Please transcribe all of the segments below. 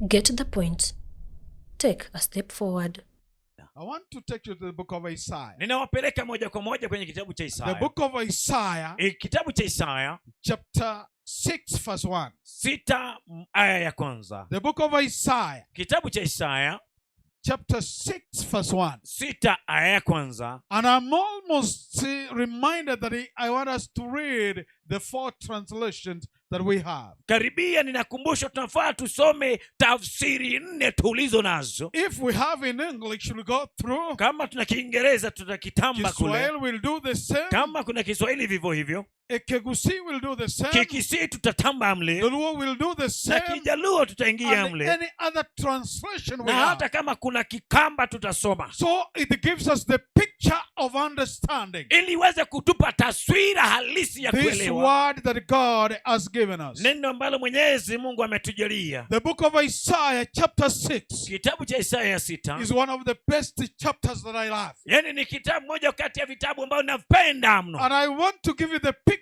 Get the point. Take a step forward. I want to take you to the book of Isaiah. Ninawapeleka moja kwa moja kwenye kitabu cha The Isaya. book of Isaiah, Kitabu cha Isaya chapter 6, verse 1. 6 aya ya kwanza. The book of Isaiah, Kitabu cha Isaya chapter 6, verse 1. 6 aya ya kwanza. And I'm almost reminded that I want us to read the four translations that we have. Karibia ninakumbushwa tunafaa tusome tafsiri nne tulizo nazo. If we have in English, we'll go through. Kama tuna Kiingereza, tutakitamba kule. Kiswahili will do the same. Kama kuna Kiswahili, vivyo hivyo. Ekegusii will do the same. Kikisii tutatamba mle. Dholuo will do the Na same. Kijaluo tutaingia And mle. any other translation we Na have. hata kama kuna Kikamba tutasoma. So it gives us the picture of understanding ili iweze kutupa taswira halisi ya this kuelewa word that God has given us. neno ambalo Mwenyezi Mungu ametujalia. The book of Isaiah, chapter 6, Kitabu cha Isaya 6 is one of the best chapters that I love. Yaani ni kitabu moja kati ya vitabu ambayo napenda mno. And I want to give you the picture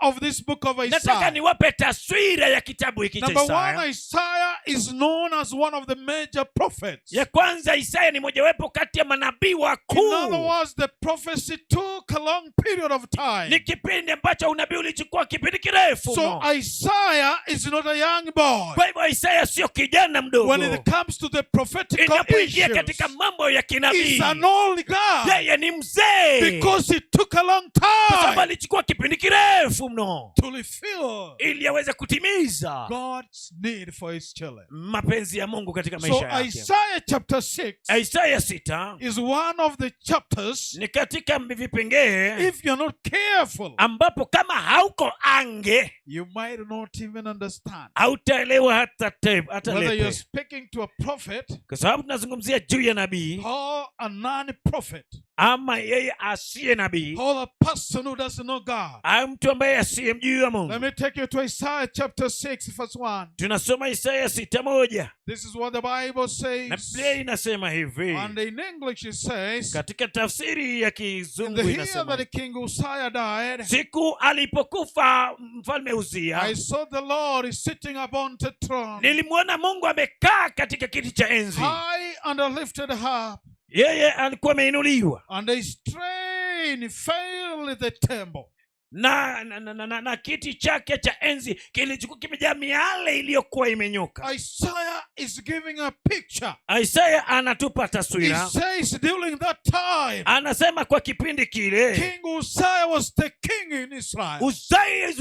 of this book of Nataka Isaiah. niwape taswira ya kitabu hiki cha Number one, Isaya. Isaiah is known as one of the major prophets. Ya kwanza, Isaya ni mojawapo kati ya manabii In other wakuu. words, the prophecy took a long period of time. Ni kipindi ambacho unabii ulichukua kipindi kirefu So mno. Isaiah is not a young boy. Kwa hivyo Isaya sio kijana mdogo. When it comes to the prophetical Inapoingia issues, katika mambo ya kinabii, he's an old guy yeye ni mzee, because it took a long kwa sababu time alichukua kipindi kirefu mno to fulfill ili aweze kutimiza God's need for his children. Mapenzi ya Mungu katika So maisha yake. Isaiah chapter 6 Isaya 6 is one of the chapters, ni katika vipengee if you're not careful, ambapo kama hauko ange, you might not even understand. Hautaelewa hata hata Whether you're lepe, speaking to a prophet kwa sababu tunazungumzia juu ya nabii or a non-prophet ama yeye asiye nabii or a person who doesn't know God. au mtu ambaye asiyemjua Let Mungu. me take you to Isaiah chapter 6, verse 1. Tunasoma Isaya 6:1. This is what the Bible Na says. Biblia inasema hivi. And in English it says, Katika tafsiri ya "In Kizungu the year inasema, that King Uzziah died, siku alipokufa mfalme Uzia, I saw the Lord is sitting upon the throne, nilimwona Mungu amekaa katika kiti cha enzi, high and lifted up, yeye alikuwa ameinuliwa, and his train filled the temple." na kiti chake cha enzi kilichokuwa kimejaa miale iliyokuwa imenyooka. Isaiah is giving a picture. Isaya anatupa He taswira. says during that time, Anasema kwa kipindi kile, King Uzziah was the king in Israel.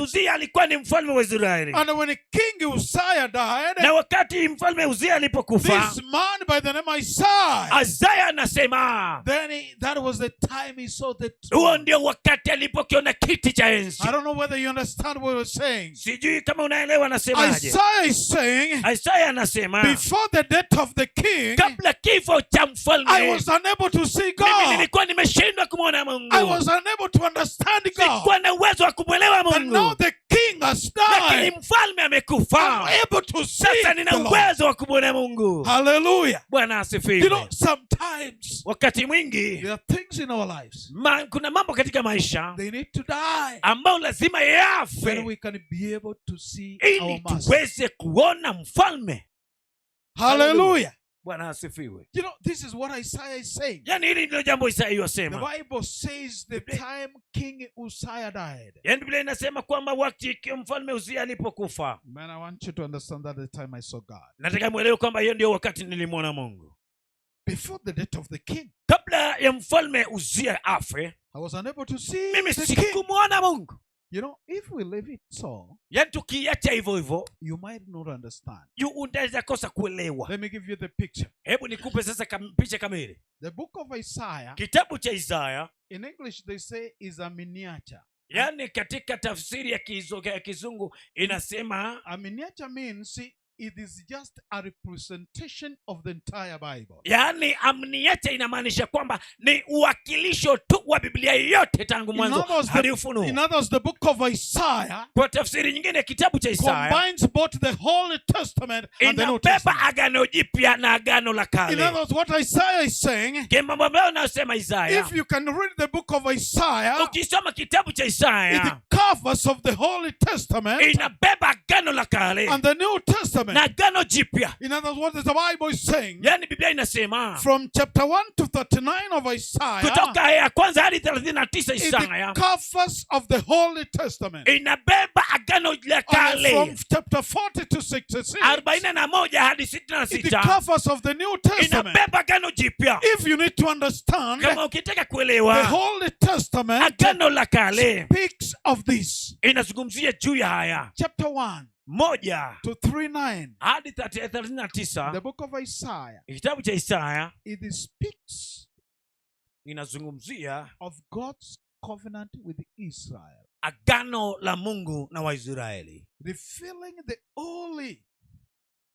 Uzia alikuwa ni mfalme wa Israeli. And when King Uzziah died, Na wakati mfalme Uzia alipokufa, this man by the name Isaiah, Isaya anasema then that was the time he saw the huo throne. Ndio wakati alipokiona kiti cha enzi. I don't know whether you understand what we're saying. Sijui kama unaelewa anasemaje. Isaiah is saying, Isaya anasema, before the death of the king, kabla kifo cha mfalme, I was unable to see mimi God. Nilikuwa nimeshindwa kumwona Mungu. I was unable to understand God. Sikuwa na uwezo wa kumwelewa But now Mungu. the king has Lakini died. Mfalme amekufa. I'm able to see Sasa nina the Lord. Uwezo wa kumwona Mungu. Hallelujah. Bwana asifiwe. Sometimes Wakati mwingi there are things in our lives. Kuna mambo katika maisha They need to die. Ambayo lazima Then yafe we can be able to see ili our master. tuweze kuona mfalme. Hallelujah. Bwana asifiwe. This is what Isaiah is saying. Yaani hili ndilo jambo Isaya The yosema. Bible says the time King Uzziah died. Yaani Biblia inasema kwamba wakati mfalme Uzia alipokufa. Man, I want you to understand that the time I saw God. Nataka mwelewe kwamba hiyo ndio wakati nilimwona Mungu. Before the death of the king, Kabla ya mfalme Uzia afe, I was unable to see mimi the king. sikumwona Mungu. If we leave it so, Yaani tukiacha hivyo hivyo, you might not understand. Juu unaweza kosa kuelewa. Let me give you the picture. Hebu nikupe sasa picha kamili. The book of Isaiah, Kitabu cha Isaya, in English they say, is a miniature. Yaani katika tafsiri ya Kizungu inasema A miniature means it is just a representation of the entire Bible. Yaani amniacha inamaanisha kwamba ni uwakilisho tu wa Biblia yote tangu In mwanzo other words, hadi Ufunuo. In other words, the book of Isaiah Kwa tafsiri nyingine, kitabu cha Isaya combines both the Holy Testament and the New inabeba Testament. Agano Jipya na Agano la In Kale. other words, what Isaiah is saying, Mambo ambayo anayosema Isaya, if you can read the book of Isaiah, ukisoma kitabu cha it Isaya, covers of the Holy Testament inabeba Agano la Kale and the New Testament. Na Agano Jipya. In other words, the Bible is saying Yaani Biblia inasema from chapter 1 to 39 of Isaiah, kutoka ya kwanza hadi 39 it Isaya covers of the Holy Testament. Inabeba Agano la And from Kale. chapter 40 to 66, 41 hadi sitini na it sita covers of the New Testament. Inabeba Agano Jipya. If you need to understand, Kama ukitaka the kuelewa Holy Testament Agano la Kale speaks of this. inazungumzia juu ya haya. Chapter 1 1 to 39, hadi 39, the book of Isaiah, kitabu cha Isaya it speaks inazungumzia of God's covenant with Israel, agano la Mungu na Waisraeli, revealing the holy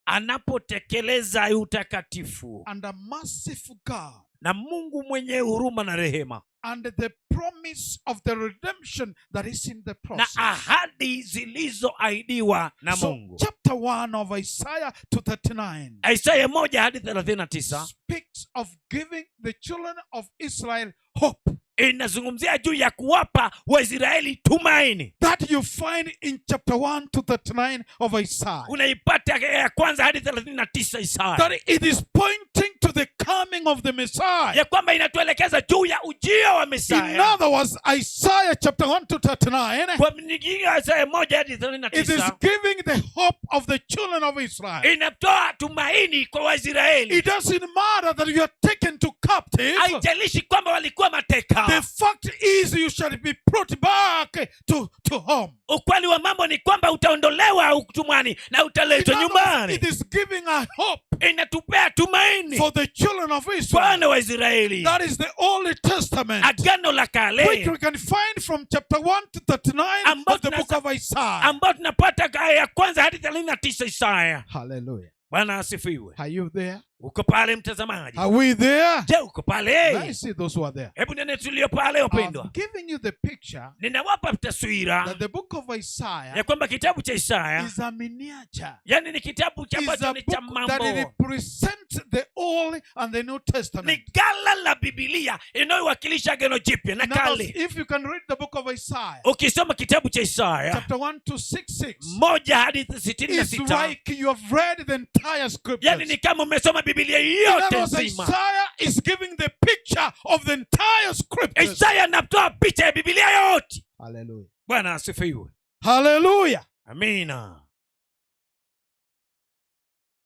anapotekeleza utakatifu and the merciful God na Mungu mwenye huruma na rehema and the promise of the redemption that is in the na process. Ahadi zilizoahidiwa na So, Mungu. chapter 1 of Isaiah to 39 Isaya 1 hadi 39 speaks of giving the children of Israel hope inazungumzia juu ya kuwapa Waisraeli tumaini. That you find in chapter 1 to 39 of Isaiah. Unaipata ya kwanza hadi 39 Isaya, That it is pointing to the coming of the Messiah. Ya kwamba inatuelekeza juu ya ujio wa In Mesaya. other words, Isaiah chapter 1 to 39, Kwa nyingine, Isaya 1 hadi thelathini na it is tisa giving the hope of the children of Israel. Inatoa tumaini kwa Waisraeli. It doesn't matter that you are taken to captive. Haijalishi kwamba walikuwa mateka. The fact is you shall be brought back to home. Ukweli wa mambo ni kwamba utaondolewa utumwani na In utaletwa other words, nyumbani. it is giving a hope Inatupea tumaini for the children of kwa Israel. wana wa Israeli. That is the Old Testament, Agano la which Kale we can find from chapter 1 to 39 Ambao of the book of Isaiah. ambao tunapata aya ya kwanza hadi 39 Isaya. Hallelujah. Bwana asifiwe. Are you there? Uko pale, mtazamaji? Are we there? Je, uko pale? I see those who are there. Hebu nene tulio pale, I'm wapendwa. giving you the picture Ninawapa taswira that the book of Isaiah ya kwamba kitabu cha Isaya is a miniature. yani ni kitabu cha Is ambacho a ni cha book that mambo, represents the Old and the New Testament. Ni gala la Bibilia inayowakilisha Agano Jipya na In other words, Kale. if you can read the book of Isaiah, Ukisoma kitabu cha Isaya chapter 1 to 6 6, 1 hadi sitini na it's sita like you have read the entire scriptures. Yani ni kama umesoma Bibilia In yote other words, nzima. Isaiah is giving the picture of the entire scriptures. Isaya anatoa picha ya Bibilia yote. Hallelujah. Bwana asifiwe. Hallelujah. Amina.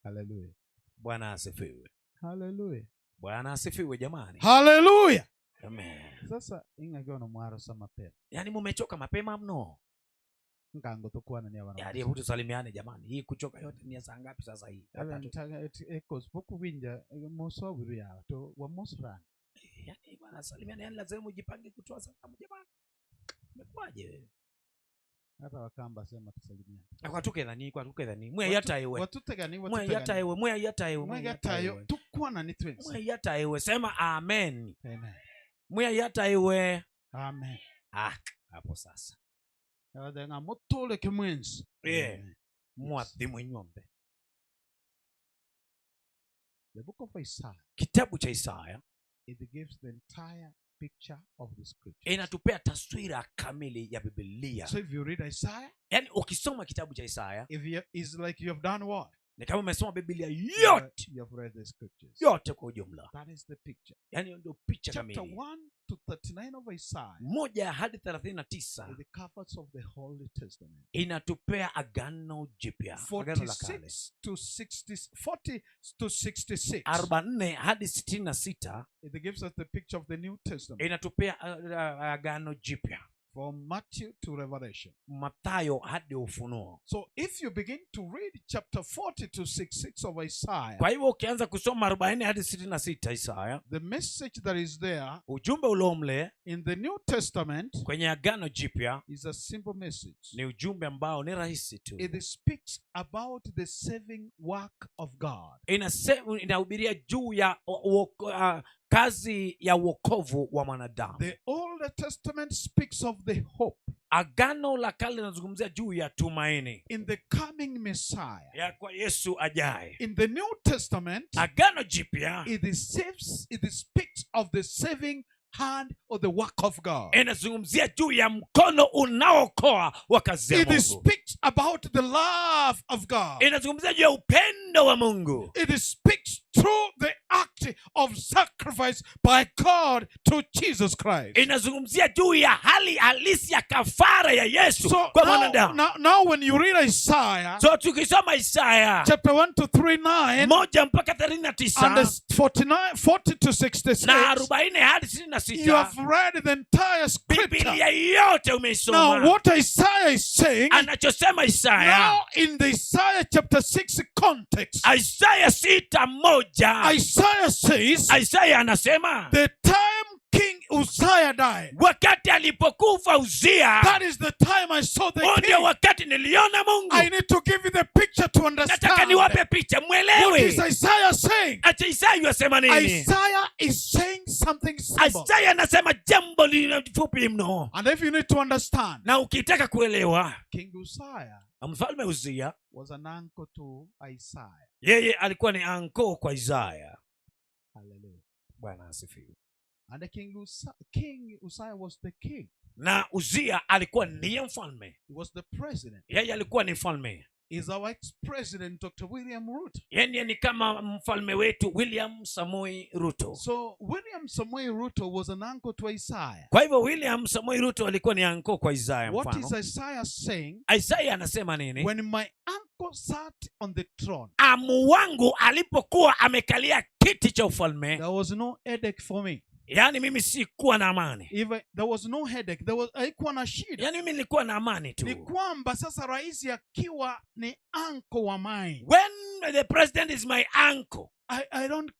Hallelujah. Bwana asifiwe. Hallelujah. Bwana asifiwe, jamani. Hallelujah. Amen. Sasa ing'akiwa mwarosa mapema. Yaani mumechoka mapema mno. Ngango tukwana ni abana. Yaani hebu tusalimiane, jamani. Hii kuchoka yote ni ya saa ngapi sasa hii? Saa 3. Ekos bokuwinja mosowiru yawa to wamosran. Yaani bwana, salimiane, yaani lazima ujipange kutoa salamu, jamani. Imekuwaje wewe? Hata Wakamba sema tusalimiane. Kwatukethani, kwatukethani. Mwe yataiwe. Watutegani. Mwe yataiwe, mwe yataiwe, mwe Mwegatayo yataiwe. tukwana ni twins. Mwe yataiwe. Sema amen. Amen. Mwe yataiwe. Amen. Ah, hapo sasa. Abathenga mutule kimwenzi. Yeah. Amen. Mwathi mwenyombe. The book of Isaiah, Kitabu cha Isaya it gives the entire picture of the scriptures. Inatupea taswira kamili ya Biblia. So if you read Isaiah, Yaani ukisoma kitabu cha Isaya if you, it's like you have done what? Ni kama umesoma Biblia yote You have read the scriptures. yote kwa ujumla. That is the picture. Yaani hiyo ndio picha Chapter kamili. 1 to 39 of Isaiah 1 hadi 39 is the covers of the Holy Testament. Inatupea Agano Jipya, Agano la Kale. 46 to 60, 40 to 66. 44 hadi 66 It gives us the picture of the New Testament inatupea Agano Jipya, from Matthew to Revelation. Mathayo hadi Ufunuo. So if you begin to read chapter 40 to 66 of Isaiah, Kwa hivyo ukianza kusoma 40 hadi 66 Isaya, the message that is there ujumbe uliomle in the New Testament kwenye Agano Jipya is a simple message. Ni ujumbe ambao ni rahisi tu. It speaks about the saving work of God. Inahubiria juu ya kazi ya uokovu wa mwanadamu. The Old Testament speaks of the hope Agano la Kale linazungumzia juu ya tumaini in the coming Messiah. Ya kwa Yesu ajaye. In the New Testament, Agano Jipya it speaks of the saving hand of the work of God. Inazungumzia juu ya mkono unaokoa wa kazi ya It Mungu. speaks about the love of God. Inazungumzia juu ya upendo wa Mungu. It speaks through the act of sacrifice by God to Jesus Christ. Inazungumzia juu ya hali halisi ya kafara ya Yesu So kwa now, mwanadamu. now when you read Isaiah So tukisoma Isaya chapter 1 to 3 9 1 mpaka 39 and the 49, 40 to 66, na 40 hadi you 66, have read the entire scripture. Biblia yote Now, umeisoma. what Isaiah is saying Anachosema Isaya, now in the Isaiah chapter 6 context, Isaya 6:1, Isaiah says, Isaya anasema the time King Uzziah died, wakati alipokufa Uzia, that is the time I saw the huo ndio king. wakati niliona Mungu. I need to give you the picture to Nataka understand. niwape picha What mwelewe. is Isaiah saying? Acha Isaya yasema nini? Isaiah is saying something simple. Isaya anasema jambo lililo fupi mno, And if you need to understand, na ukitaka kuelewa, King Uzziah mfalme Uzia was an uncle to Isaiah. yeye alikuwa ni anko kwa Isaya. Hallelujah. Bwana asifiwe. And the King Uzziah was the king. Na Uzia alikuwa ndiye mfalme, He was the president. yeye alikuwa ni mfalme. Is our ex-president, Dr. William Ruto. Yeye ni kama mfalme wetu William Samoei Ruto. So William Samoei Ruto was an uncle to Isaiah. Kwa hivyo William Samoei Ruto alikuwa ni anko kwa Isaya. What is Mfano, Isaiah saying? Isaya anasema nini? When my uncle sat on the throne, Amu wangu alipokuwa amekalia kiti cha ufalme, there was no headache for me. yaani mimi sikuwa na amani, Even there was no headache. There was haikuwa na shida. yaani mimi nilikuwa na amani Ni tu. kwamba sasa rais akiwa ni uncle wa mine. When the president is my uncle, I don't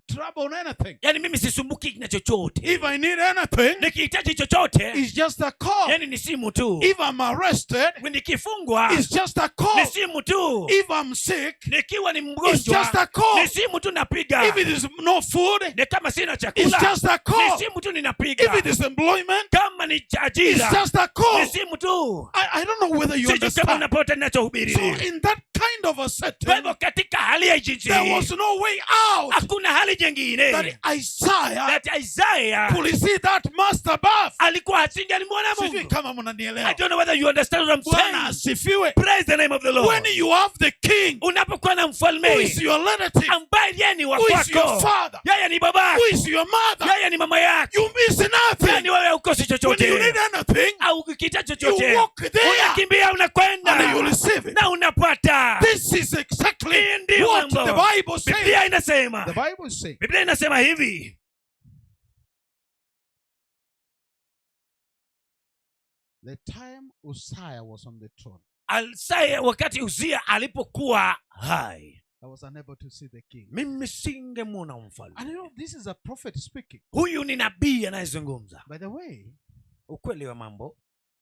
trouble on anything. yaani mimi sisumbuki na chochote. If I need anything, Nikihitaji chochote, it's just a call. yaani ni simu tu. If I'm arrested, Nikifungwa it's just a ni call. simu tu. If I'm sick, Nikiwa ni it's mgonjwa just a call. ni simu tu napiga. If it is no food, Ni kama sina it's chakula just a ni call. simu tu If ninapiga. it is employment, Kama ni it's ajira just a call. ni simu tu. I don't know whether you Sijui kama understand. unapata ninachohubiri. So in that kind of a setting, Kwa hivyo katika hali ya jinsi there hii, was no way out hakuna hali nyingine that Isaiah that Isaiah could see that master above. alikuwa asingelimwona Sijui Mungu. kama I mnanielewa. don't know whether you understand what I'm Bwana saying. asifiwe. Praise the name of the Lord. When you have the king Unapokuwa na who is mfalme your relative, ambaye yeye ni wa who is your kwako, father, yeye ni baba, who is your mother, yeye ni mama yako, you miss nothing. yani wewe hukosi When you chochote need anything, au ukihitaji you chochote walk there unakimbia, unakwenda and you receive it. na unapata. This is exactly Hii ndiyo what mambo the Bible says. Biblia inasema. The Bible says Biblia inasema hivi, the time Uzziah was on the throne, Isaya, wakati Uzia alipokuwa hai, I was unable to see the king. mimi singemwona And you mfalme. know, this is a prophet speaking. Huyu ni nabii anayezungumza By the way, ukweli wa mambo.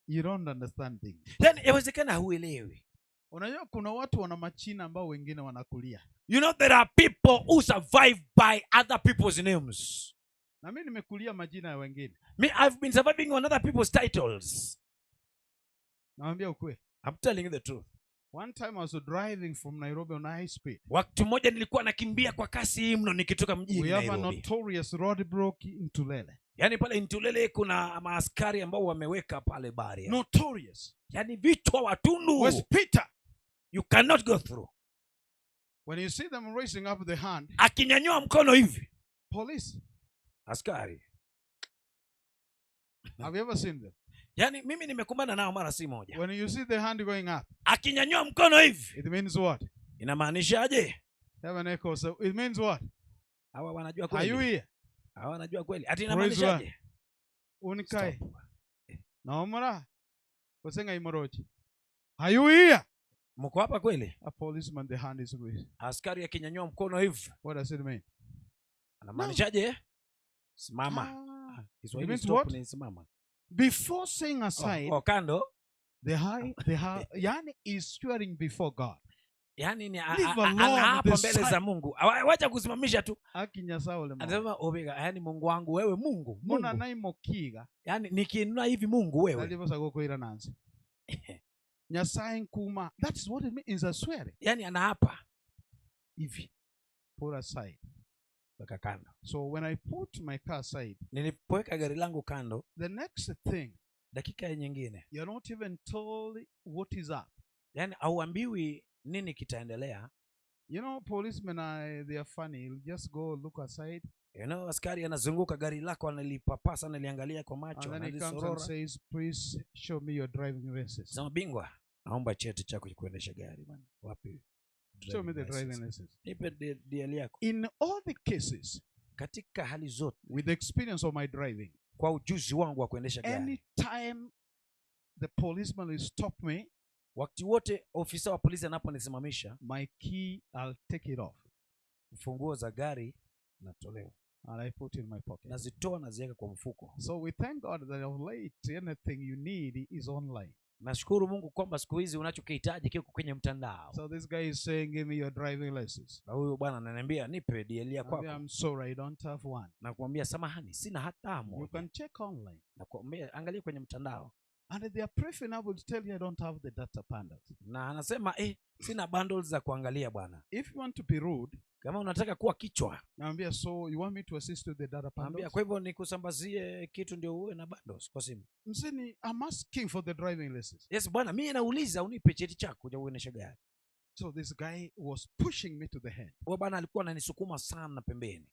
you don't understand things. Yani yawezekana huelewi. Unajua kuna watu wana machina ambao wengine wanakulia. You know there are people who survive by other people's names. Na mimi nimekulia majina ya wengine. Me, I've been surviving on other people's titles. Nawaambia ukweli. I'm telling you the truth. One time I was driving from Nairobi on high speed. Wakati mmoja nilikuwa nakimbia kwa kasi mno nikitoka mjini We have a Nairobi. notorious roadblock in Tulele. Yaani pale Ntulele kuna maaskari ambao wameweka pale baria. Notorious. Yaani vichwa watundu. Where's Peter? You cannot go through. When you see them raising up the hand, Akinyanyua mkono hivi, police. askari. Have you ever seen them? Yaani mimi nimekumbana nao mara si moja. When you see the hand going up, Akinyanyua mkono hivi, it means what? inamaanishaje? Have an echo. So it means what? Hawa wanajua Are you kweli. here? Hawa wanajua kweli. Ati Praise inamaanishaje? Unikai. Stop. Naomra. Kosenga imoroji. Are you here? Mko hapa kweli? A policeman, the hand is raised. Askari akinyanyua mkono hivi, What does it mean? anamaanishaje? Simama. Ah. Kiswahili It means stop what? ni simama. Before saying aside, Oh, kando. the high, yani is swearing before God. Yaani ni Leave alone anaapa the mbele side. za Mungu. Wacha kusimamisha tu. Aki Nyasaye ole mo. Anasema obega, yaani Mungu wangu wewe Mungu, Mona Mungu. naimokiga. Yaani nikiinua hivi Mungu wewe. Naliposa gokoira nansi. Nyasaye nkuma. That is what it means, is a swearing. Yaani anaapa hivi. Put aside. Weka kando. So when I put my car aside, Nilipoweka gari langu kando, the next thing, dakika nyingine, you're not even told what is up. Yaani hauambiwi nini kitaendelea. Policemen they are funny. You'll just go look aside, Askari anazunguka gari lako, analipapasa, analiangalia kwa macho, and then he comes and analisorora. says, "Please show me your driving license." Sema, "Bingwa, naomba cheti chako cha kuendesha gari bwana." Wapi? Show me the Driving driving license. license. Nipe DL yako. In all the cases, Katika hali zote, with the experience of my driving, kwa ujuzi wangu wa kuendesha gari, anytime the policeman will stop me, wakati wote ofisa wa polisi anaponisimamisha, my key, I'll take it off funguo za gari natolewa, and I put in my pocket. Nazitoa, naziweka kwa mfuko. So we thank God that of late, anything you need is online. Nashukuru Mungu kwamba siku hizi unachokihitaji kiko kwenye mtandao. So this guy is saying, "Give me your driving license." Na huyo bwana ananiambia, "Nipe DL ya Naambia, kwako." "I'm sorry, I don't have one." Nakuambia, "Samahani, sina hata "You moja." can check online. Nakuambia, "Angalia kwenye mtandao." And they are brave enough to tell you, "I don't have the data bundles." Na anasema, "Sina bundles za kuangalia, bwana." If you want to be rude, Kama unataka kuwa kichwa, naambia, "So you want me to assist with the data naambia, bundles?" "Kwa hivyo nikusambazie kitu ndio uwe na bundles kwa simu?" Msini, I'm asking for the driving license. Yes bwana, mimi nauliza unipe cheti chako cha kuendesha gari. So this guy was pushing me to the head. Huyo bwana alikuwa ananisukuma sana pembeni.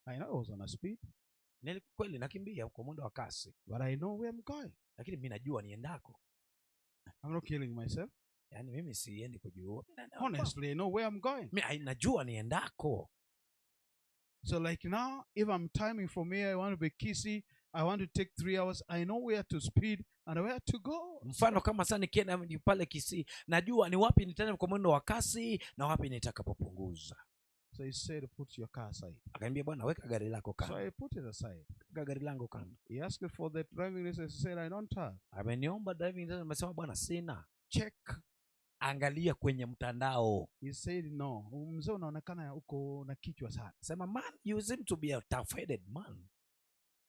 I know I was on a speed, Nilikuwa kweli nakimbia kwa mwendo wa kasi, but I know where I'm going. Lakini mimi najua niendako. I'm not killing myself. Yaani mimi siendi kujiua. Mimi Honestly, I know where I'm going. Mimi najua niendako. So like now, if I'm timing from here, I want to be Kisii, I want to take 3 hours, I know where to speed and where to go. Mfano kama sasa nikienda ni pale Kisii, najua ni wapi nitaenda kwa mwendo wa kasi na wapi nitakapopunguza. So he said, "Put your car aside." Akaniambia, "Bwana, weka gari lako So kando." I put it aside. Weka gari langu kando. He asked for the driving license. He said, "I don't have." Ameniomba driving license, amesema, "Bwana, sina." "Check." "Angalia kwenye mtandao." He said, "No. Mzee, unaonekana uko na kichwa sana." Sema, "Man, you seem to be a tough-headed man."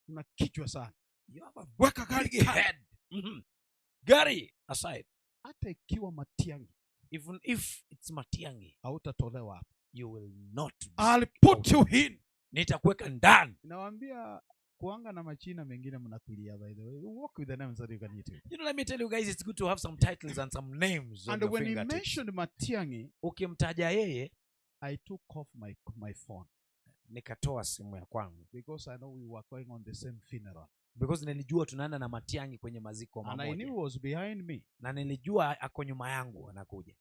"Una kichwa sana." "You have a "Weka gari big kando." head." Gari aside. "Hata ikiwa Matiang'i, "Even if it's Matiang'i, hautatolewa hapa. you will not be I'll put you in." Nitakuweka ndani." Nawaambia kuanga na majina mengine mnakulia, by the way. You walk with the names that you can eat. Let me tell you guys, it's good to have some titles and some names on And your when he fingertips. mentioned Matiang'i, Ukimtaja yeye, I took off my phone nikatoa simu ya kwangu because I know we were going on the same funeral. Because nilijua tunaenda na Matiang'i kwenye maziko And I knew mamoja, he was behind me. Na nilijua ako nyuma yangu anakuja.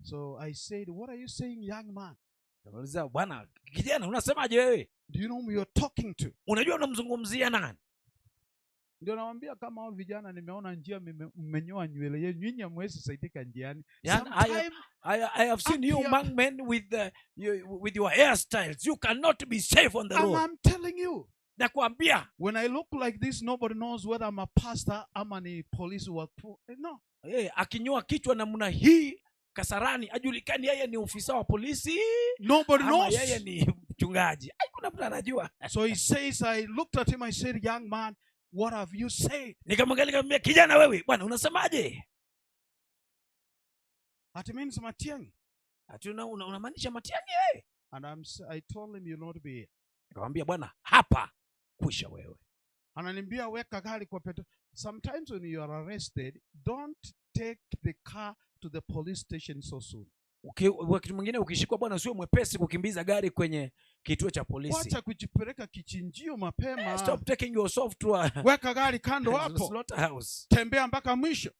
So I said, "What are you saying, young man? Nikauliza, "Bwana kijana, unasemaje wewe? Do you know who you're talking to?" Unajua unamzungumzia nani?" Ndio nawambia kama hao vijana nimeona njia mmenyoa nywele yenu, nyinyi hamwezi saidika njiani. Yani, Sometime I have seen you Akia- young men with your hairstyles. You cannot be safe on the And road. I'm telling you, Nakwambia, when I look like this, nobody knows whether I'm a pastor, ama ni police wa. No. Akinyoa kichwa namna hii Kasarani, ajulikani yeye ni ofisa wa polisi Nobody ama knows. yeye ni mchungaji. Ai, kuna mtu anajua? So he says, I looked at him, I said, "Young man, what have you said?" Nikamwangalia nikamwambia, "Kijana wewe, bwana, unasemaje?" That means Matiang'i. Ati unamaanisha Matiang'i wewe? And I told him, "You'll not be here." Nikamwambia, "Bwana, hapa kwisha wewe." Ananiambia, "Weka gari kwa petrol." Sometimes when you are arrested, don't take the car to the police station so soon. Wakati mwingine ukishikwa bwana, usiwe mwepesi kukimbiza gari kwenye kituo cha polisi. Wacha kujipeleka kichinjio mapema. Stop taking yourself to a Weka gari kando hapo. slaughterhouse. Tembea mpaka mwisho.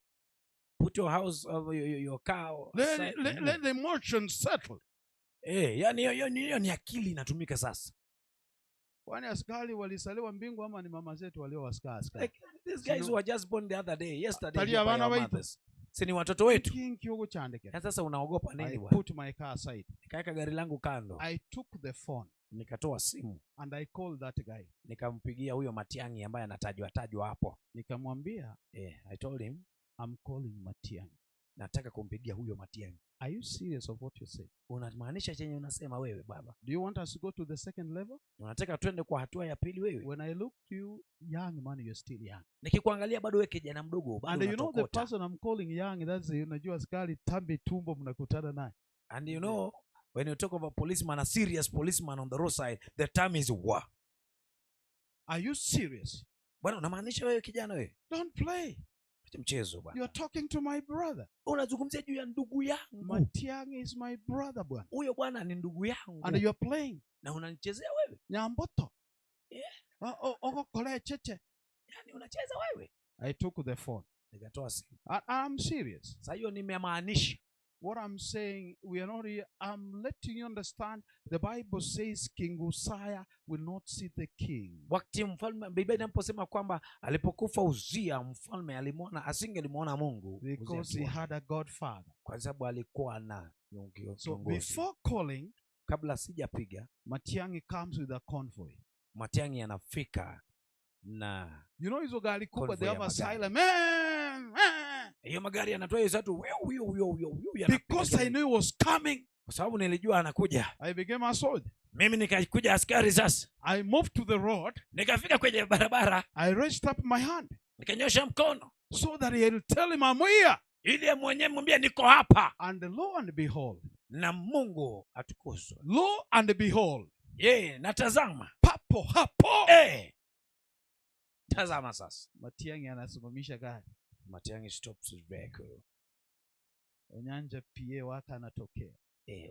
Put your house, your car aside. Let the emotion settle. Yani hiyo ni akili inatumika sasa. Kwani askari walizaliwa mbingu ama ni mama zetu walio askari askari? Like, these guys Sino- were just born the other day, yesterday, Talia here by bana our baitu. mothers. Si ni watoto wetu? Kinki huko chandeke. Na sasa unaogopa nini I bwana? put my car aside. Nikaweka gari langu kando, I took the phone nikatoa simu, and I called that guy. Nikampigia huyo Matiang'i ambaye anatajwa tajwa hapo. Nikamwambia, I told him, "I'm calling Matiang'i. "Nataka kumpigia huyo Matiang'i. Are you serious of what you say? Unamaanisha chenye unasema wewe, baba? Do you want us to go to the second level? Unataka twende kwa hatua ya pili wewe? When I look to you, young man, you're still young." Nikikuangalia bado wewe kijana mdogo, bado And you know the unatokota." person I'm calling young, that's, unajua askari tambi tumbo mnakutana naye. And you know When you talk of a policeman, a serious policeman on the roadside, the term is wa. Are you serious? Bwana, unamaanisha wewe kijana wewe? Don't play. Acha mchezo bwana. You're talking to my brother. Unazungumzia juu ya ndugu yangu. Matiang'i is my brother, bwana. Huyo bwana ni ndugu yangu. And you're playing. Na unanichezea wewe? Nyamboto. Yeah. Ogokore cheche. Yaani unacheza wewe? I took the phone. Nikatoa simu. I'm serious. Sasa hiyo nimemaanisha. What I'm saying, we are not here. I'm letting you understand. The Bible says King Uzziah will not see the king. Wakati mfalme, Biblia inaposema kwamba alipokufa Uzia mfalme alimwona, asingelimwona Mungu Uzia Because he akiwa. had a godfather. Kwa sababu alikuwa na So kiongozi. before calling, Kabla sijapiga, Matiang'i comes with a convoy. Matiang'i anafika na You know hizo gari kubwa, Convoy they ya have a magari. silent. "Eh, eh." Hiyo magari yanatoa hiyo sauti wiu, wiu, wiu, wiu, wiu, yanapiga Because I kelele. knew he was coming, Kwa sababu nilijua anakuja, I became a soldier. Mimi nikakuja askari sasa. I moved to the road. Nikafika kwenye barabara. I raised up my hand Nikanyosha mkono so that he'll tell him I'm here. ili yeye mwenyewe mwambie niko hapa. And lo and behold, Na Mungu atukuzwe. Lo and behold, Ye, natazama. Papo hapo. Tazama sasa. Matiang'i anasimamisha gari. Matiang'i stops his vehicle. Onyanja PA wake anatokea.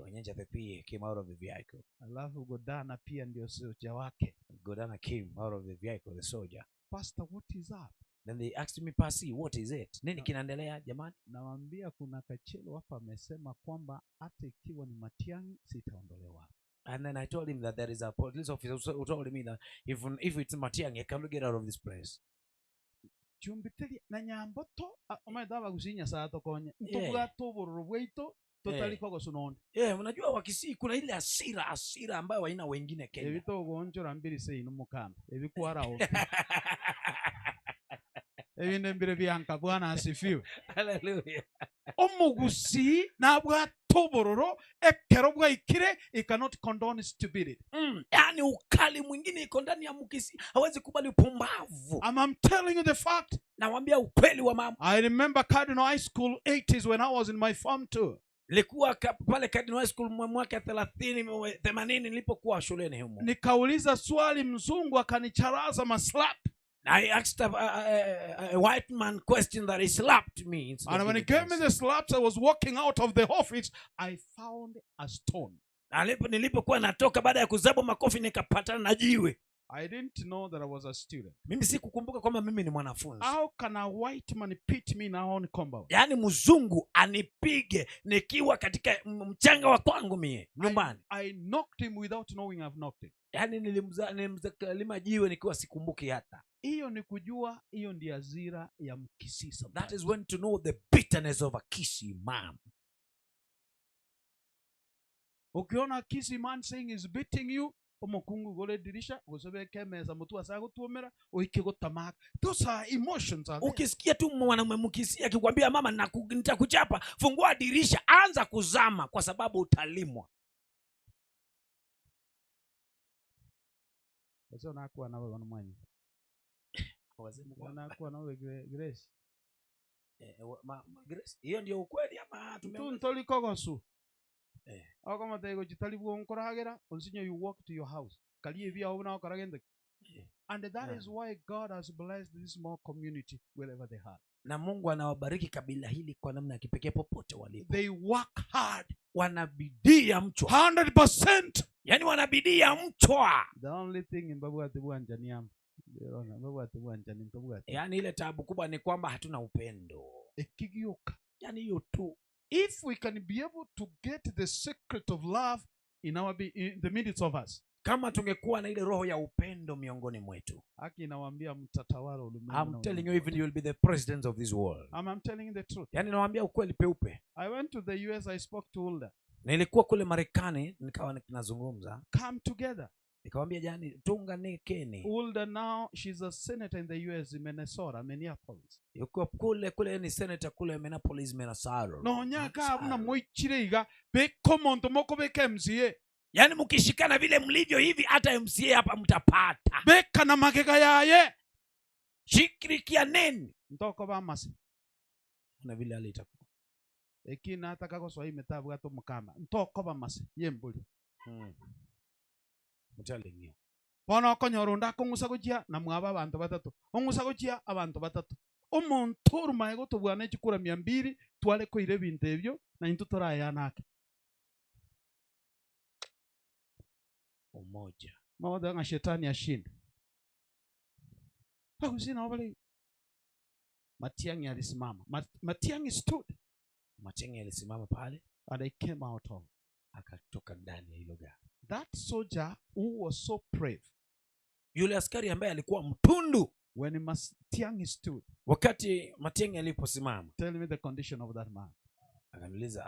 Onyanja the PA came out of the vehicle. Alafu Godana pia ndio soja wake. Godana came out of the vehicle, the soldier. Pastor, what is up? Then they asked me, "Pasi, what is it? Nini No. kinaendelea jamani?" Nawaambia kuna kachelo hapa amesema kwamba hata ikiwa ni Matiang'i sitaondolewa. And then I told him that there is a police officer who told me that if it's Matiang'i, I cannot get out of this place. Chumbiteri na Nyamboto omaete abagusinya saa tokonye Yeah. ntobwate obororo bwaito totari kogosunonde. Yeah, unajua Wakisii kuna ile hasira, hasira ambayo haina wengine Kenya. Ebitogonchora mbiri seino mukamba ebikwarao ebinde mbire byanka. Bwana asifiwe. Hallelujah. Omugusi nabwate obororo ekero bwaikire, he cannot condone stupidity. Yani ukali mwingine iko ndani ya Mkisii, hawezi kubali upumbavu. I'm telling you the fact. Nawambia ukweli wa mambo. I remember Cardinal High School 80s when I was in my form two. Nilikuwa pale Cardinal High School mwaka 80 nilipokuwa shuleni humo. Nikauliza swali, mzungu akanicharaza maslap. I asked a white man question that he slapped me instead of And when he giving gave me answer. the slaps, I was walking out of the office. I found a stone. Na nilipokuwa natoka baada ya kuzabwa makofi nikapatana na jiwe. I didn't know that I was a student. Mimi sikukumbuka kwamba mimi ni mwanafunzi. How can a white man beat me in our own compound? Yaani mzungu anipige nikiwa katika mchanga wa kwangu mie nyumbani. I knocked him without knowing I've knocked him. Yaani nilimzalima jiwe nikiwa sikumbuki hata. Hiyo ni kujua, hiyo ndiyo hasira ya Mkisii That sometimes. is when to know the bitterness of a Kisii man. Ukiona Kisii man saying is beating you, omokungu gole dirisha gusebeke meza mutu asagutuomera uike gutamaka. Those are emotions are there. Ukisikia tu mwanamume Mkisii akikwambia mama nitakuchapa, fungua dirisha, anza kuzama kwa sababu utalimwa. Wazee nakuwa nawe wanamwanyi. Nakuwa nawe Grace. Grace, hiyo ndio ukweli ama Tu ntolikogosu. Okomotego chitari bwonkoragera onsinyo, you walk to your house. Kali ebia obuna okoragende. And that is why God has blessed this small community wherever they are. Na Mungu anawabariki kabila hili kwa namna ya kipekee popote walipo. They work hard. Wana bidii ya mchwa. 100%. Yaani wana bidii ya mchwa. The only thing in babwate bwanjani am. Babwate bwanjani babwate. Yaani ile taabu kubwa ni kwamba hatuna upendo. Ekigioka. Yaani hiyo tu. If we can be able to get the secret of love in the midst of us. Kama tungekuwa na ile roho ya upendo miongoni mwetu. Haki inawaambia mtatawala ulimwengu I'm na telling you, ulimwengu. even you will be the president of this world. I'm telling you the truth. Yaani nawaambia ukweli peupe. I went to the US, I spoke to Hulda. Nilikuwa kule Marekani nikawa nazungumza. Come together. Nikamwambia jani tuunganekeni. Hulda now, she's a senator in the US in Minnesota, Minneapolis. Yuko kule kule ni senator kule Minneapolis, Minnesota. No nyaka abuna Minnesota. moichire iga beko monto moko beka MCA. Yaani mkishikana vile mlivyo hivi hata MCA hapa mtapata. Beka na magega yaye. Shirikianeni. Ntoko ba masi. Na vile hali itakuwa. Eki nataka gosoa imetabu gato mukama. Ntokoba mase yembuli. I'm telling you. Bono okonyora onde akong'usa gochia na mwaba abanto batato. Ong'usa gochia abanto batato. Omonto orumae gotobwana echikura 200 tware koira ebinto ebio na intwe torayana ake. Umoja. Mawazo nga shetani ashinde. Hakusina wale. Matiang'i alisimama. Matiang'i stood. Matiang'i alisimama pale And I came out of. Akatoka ndani ya hilo gari. That soldier who was so brave. Yule askari ambaye alikuwa mtundu. When Matiang'i stood. Wakati Matiang'i aliposimama. Tell me the condition of that man. Akaniuliza,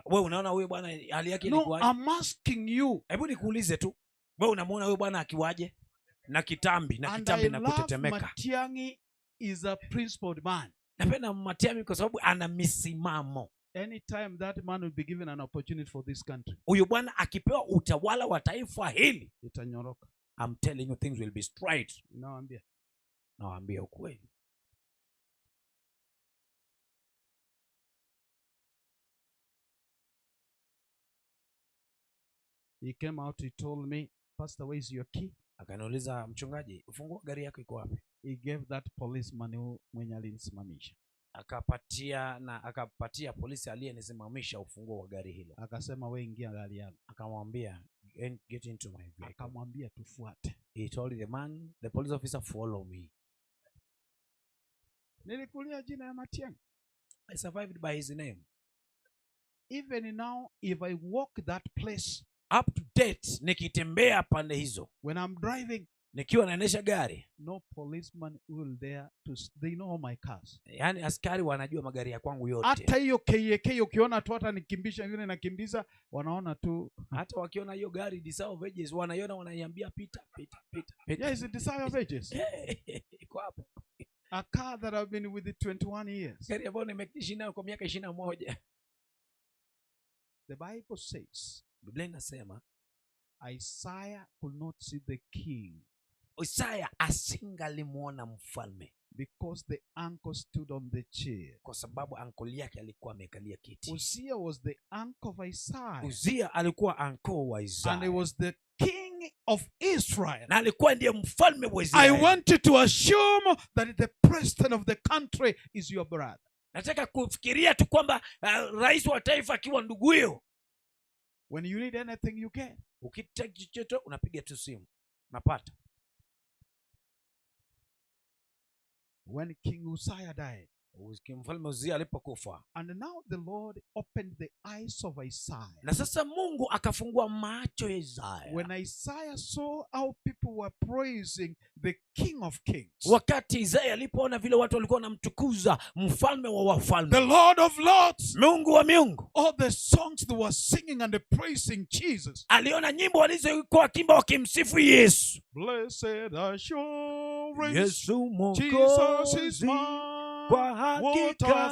wewe unaona huyo bwana hali yake No, ilikuwaje? I'm asking you. Hebu nikuulize tu. Wewe unamuona huyo bwana akiwaje? Na kitambi, na And kitambi I na love kutetemeka. Matiang'i is a principled man. Napenda Matiang'i kwa sababu ana misimamo. Anytime that man will be given an opportunity for this country. Huyo bwana akipewa utawala wa taifa hili, Itanyoroka. I'm telling you things will be straight. Nawaambia. Nawaambia ukweli. He came out, he told me, Pastor, where is your key? Akaniuliza, mchungaji, ufunguo gari yako iko wapi? He gave that policeman who mwenye alinisimamisha. Akapatia polisi aliyenisimamisha ufunguo wa gari hilo. Akasema, we ingia gari yangu. Akamwambia, get into my vehicle. Akamwambia tufuate. He told the man, the police officer, follow me. Nilikulia jina ya Matiang'i. I survived by his name. Even now, if I walk that place, up to date, nikitembea pande hizo, when I'm driving, nikiwa naendesha gari, no policeman will dare to they know all my cars. Yaani askari wanajua magari ya kwangu yote. Hata hiyo KAK ukiona tu hata nikimbisha yule nakimbiza, wanaona tu. Hata wakiona hiyo gari Desire of Ages wanaiona, wanaiambia pita, pita, pita, pita. Yes, Desire of Ages. Iko hapo. A car that I've been with 21 years. Gari ambayo nimeishi nayo kwa miaka 21. The Bible says, Biblia inasema, Isaiah could not see the king. Isaya asingalimuona mfalme. Because the uncle stood on the chair. Kwa sababu uncle yake alikuwa amekalia kiti. Uzziah was the uncle of Isaiah. Uzia alikuwa uncle wa Isaya. And he was the king of Israel. Na alikuwa ndiye mfalme wa I Israeli. want you to assume that the president of the country is your brother. Nataka kufikiria tu kwamba rais wa taifa akiwa ndugu huyo. When you need anything you get. Ukitaka chochote unapiga tu simu. Unapata. When King Uzziah died, Mfalme Uzia alipokufa. And now the Lord opened the eyes of Isaiah. Na sasa Mungu akafungua macho ya Isaya. When Isaiah saw how people were praising the King of Kings, Wakati Isaya alipoona vile watu walikuwa wanamtukuza mfalme wa wafalme, the Lord of Lords, Mungu wa miungu, all the songs they were singing and praising Jesus. Aliona nyimbo walizokuwa wakiimba wakimsifu Yesu. Blessed assurance, Yesu Jesus is Mwokozi, mine. kwa What a hakika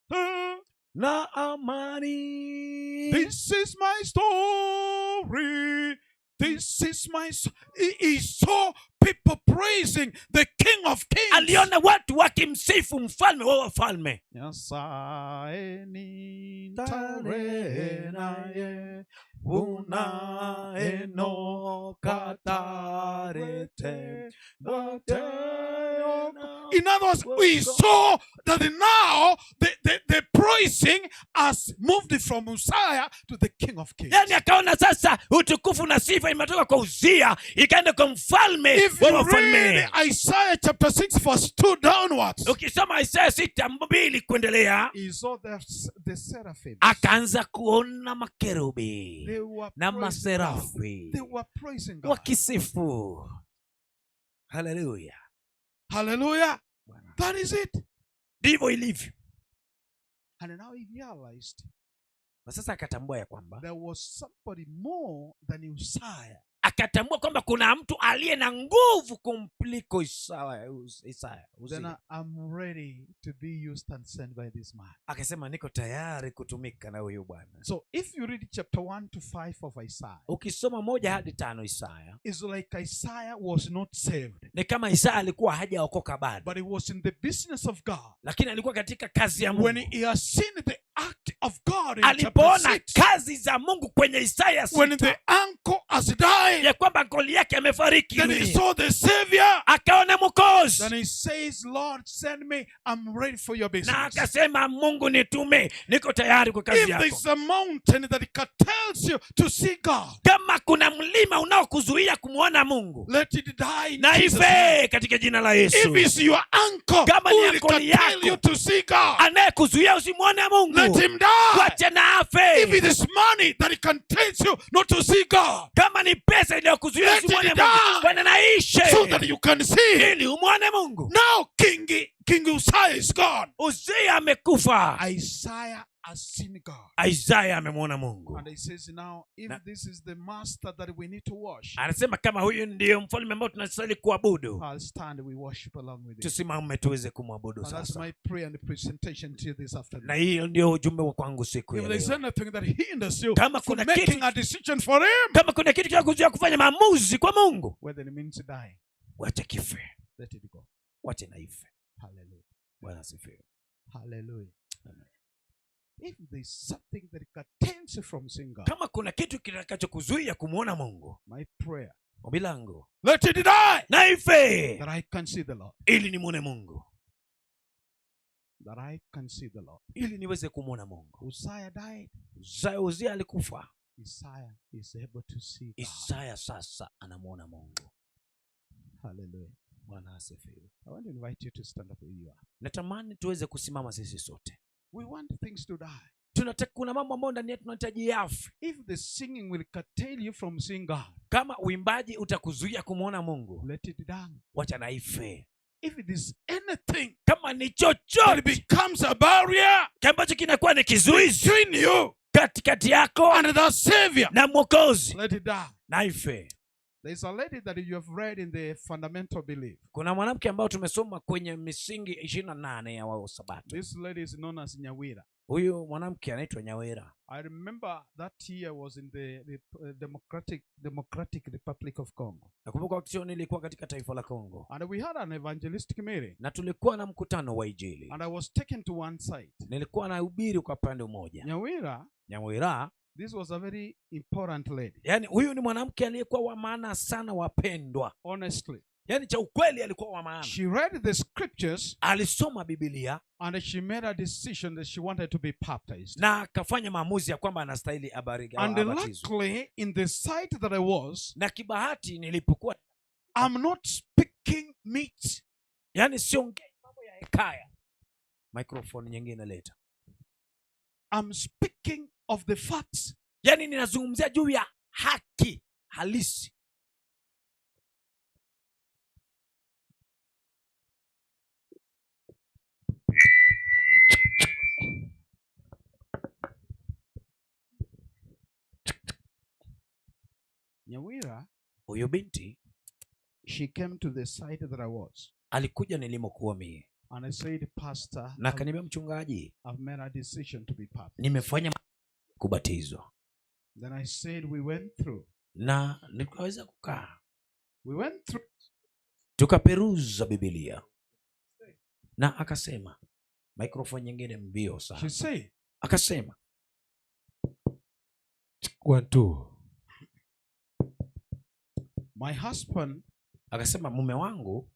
friend. na amani. This is my story. This is my he saw people praising the King of Kings. Aliona watu wakimsifu mfalme wa wafalme. Nyasaye ni tare naye, Una eno katarete, In other words, we saw that now the praising has moved from Uzziah to the King of Kings. Yani akaona sasa utukufu na sifa imetoka kwa Uzia ikaenda kwa mfalme If wa you wafalme. read Isaiah chapter 6 verse 2 downwards, Ukisoma Isaya 6:2 kuendelea, he saw the seraphims. akaanza kuona makerubi They were na praising God. maserafi They were praising God. wakisifu. Hallelujah. Hallelujah. That is it. Ndivyo ilivyo. And now he realized Na sasa akatambua ya kwamba there was somebody more than Uzziah. Akatambua kwamba kuna mtu aliye na nguvu kumliko Isaya, Isaya, Then Uzia. I'm ready to be used and sent by this man. Akasema niko tayari kutumika na huyu bwana. So if you read chapter 1 to 5 of Isaiah, Ukisoma 1 hadi 5 Isaya, it's like Isaiah was not saved, ni kama Isaya alikuwa hajaokoka bado, but he was in the business of God. Lakini alikuwa katika kazi ya When Mungu. He has seen the act of God in chapter Alipoona 6, kazi za Mungu kwenye Isaya when 6, the uncle has died, ya kwamba ankoli yake amefariki then he dunia, saw the Savior. Akaona Mwokozi Then he says, "Lord, send me. I'm ready for your na business." akasema, "Mungu nitume, niko tayari kwa kazi If yako." there's a mountain that curtails you to see God, Kama kuna mlima unaokuzuia kumwona Mungu, let it die in na Jesus' name. ife katika jina la Yesu. If it's your uncle Kama who ni will ankoli curtail yako you to see God, anayekuzuia usimwone let Mungu, him die. wache na afe. If it is money that contains you not to see God, Kama ni pesa inayokuzuia let it usimwone die Mungu, bwana na ishe so that you can see. ili umwone Mungu. Now King Uzziah is gone. Uzia amekufa. Isaiah has seen God. Isaya amemwona Mungu. And he says now, if Na- this is the master that we need to worship, Anasema kama huyu ndiyo mfalme ambao tunastahili kuabudu, I'll stand, we worship along with him. Tusimame tuweze kumwabudu And that's sasa. my prayer and presentation to you this afternoon. Na hiyo ndio ujumbe wa kwangu siku If ya there's leo. Anything that hinders you Kama from kuna making kitu, a decision for him, kama kuna kitu kinakuzuia kufanya maamuzi kwa Mungu, whether it means dying, wacha kife, let it go. Wache na ife. Hallelujah. Bwana asifiwe. Hallelujah. Amen. If there's something that curtails you from seeing God, Kama kuna kitu kitakachokuzuia kumwona Mungu, my prayer, ombi langu, let it die na ife that I can see the Lord. Ili nimwone Mungu, That I can see the Lord. Ili niweze kumwona Mungu. Uzziah died. Uzia alikufa. Isaiah is able to see God. Isaya sasa anamwona Mungu. Hallelujah. Bwana asifiwe. I want to invite you to stand up where you are. Natamani tuweze kusimama sisi sote. We want things to die. Tunataka kuna mambo ambayo ndani yetu tunahitaji yafe. If the singing will curtail you from seeing God, Kama uimbaji utakuzuia kumwona Mungu, let it down. Wacha na ife. If it is anything Kama ni that chochote becomes a barrier ambacho kinakuwa ni kizuizi between you katikati yako and the Savior, na Mwokozi, let it die. Na ife. There's a lady that you have read in the Fundamental Belief. Kuna mwanamke ambao tumesoma kwenye misingi 28 ya Wasabato. This lady is known as Nyawira. Huyu mwanamke anaitwa Nyawera. I remember that year was in the Democratic Republic of Congo. Nakumbuka wakati huo nilikuwa katika taifa la Kongo And we had an evangelistic meeting. Na tulikuwa na mkutano wa Injili. And I was taken to one side. Nilikuwa nahubiri kwa pande mmoja. Nyawira, Nyawera, this was a very important lady. Yani huyu ni mwanamke aliyekuwa wa maana sana, wapendwa. Honestly. Yaani cha ukweli alikuwa wa maana. She read the scriptures Alisoma Biblia and she made a decision that she wanted to be baptized. Na akafanya maamuzi ya kwamba anastahili abariki And abatizwe. luckily, in the site that I was, Na kibahati nilipokuwa, I'm not speaking meat. Yani siongei mambo ya hekaya. Microphone nyingine leta. I'm speaking of the facts. Yaani ninazungumzia juu ya haki halisi. Nyawira, Huyu binti she came to the site that I was. Alikuja nilimokuwa mie And I said, "Pastor, na akaniambia, "Mchungaji, I've made a decision to be baptized." nimefanya kubatizwa." Then I said, we went through. Na nikaweza kukaa, We went through. Tukaperuza Bibilia na akasema, microphone nyingine mbio She sana, said, akasema, "One, two. My husband, akasema mume wangu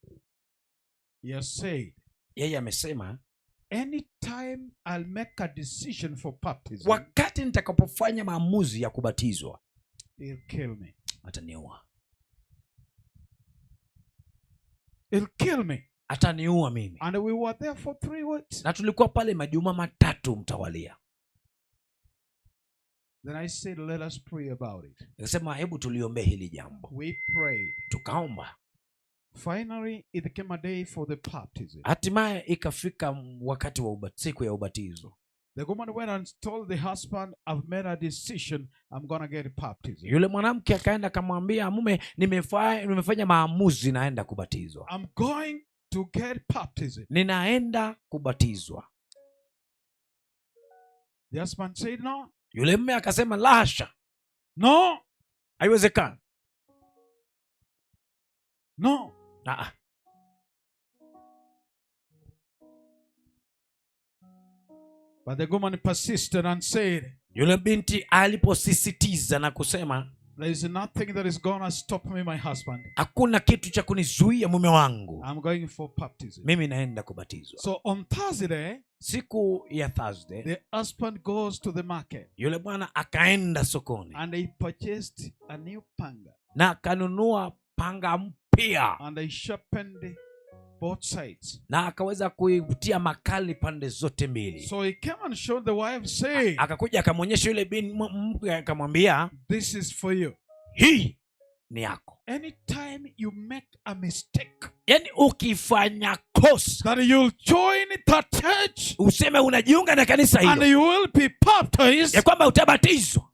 he has said, yeye amesema anytime I'll make a decision for baptism, wakati nitakapofanya maamuzi ya kubatizwa he'll kill me. Ataniua. He'll kill me." Ataniua mimi. And we were there for 3 weeks. Na tulikuwa pale majuma 3 mtawalia. Then I said, "Let us pray about it." Nikasema hebu tuliombee hili jambo. We prayed. Tukaomba. Finally, it came a day for the baptism. Hatimaye ikafika wakati wa siku ya ubatizo. The woman went and told the husband, "I've made a decision. I'm gonna get baptism. Yule mwanamke akaenda akamwambia mume, nimefanya maamuzi, naenda kubatizwa. I'm going to get baptism." Ninaenda kubatizwa. The husband said, "No, Yule mume akasema, la hasha, no, haiwezekani. No." Ah, But the woman persisted and said, yule binti aliposisitiza na kusema, "There is nothing that is gonna stop me, my husband. Hakuna kitu cha kunizuia mume wangu, I'm going for baptism." mimi naenda kubatizwa. So on Thursday, Siku ya Thursday, the husband goes to the market yule bwana akaenda sokoni and he purchased a new panga na akanunua panga mpya and he sharpened both sides. Na akaweza kuitia makali pande zote mbili. So he came and showed the wife, saying, Akakuja akamwonyesha yule mke akamwambia, "This is for you. Hii ni yako. Anytime you make a mistake, Yaani ukifanya kosa that you'll join the church useme unajiunga na kanisa and hilo you will be baptized, ya kwamba utabatizwa,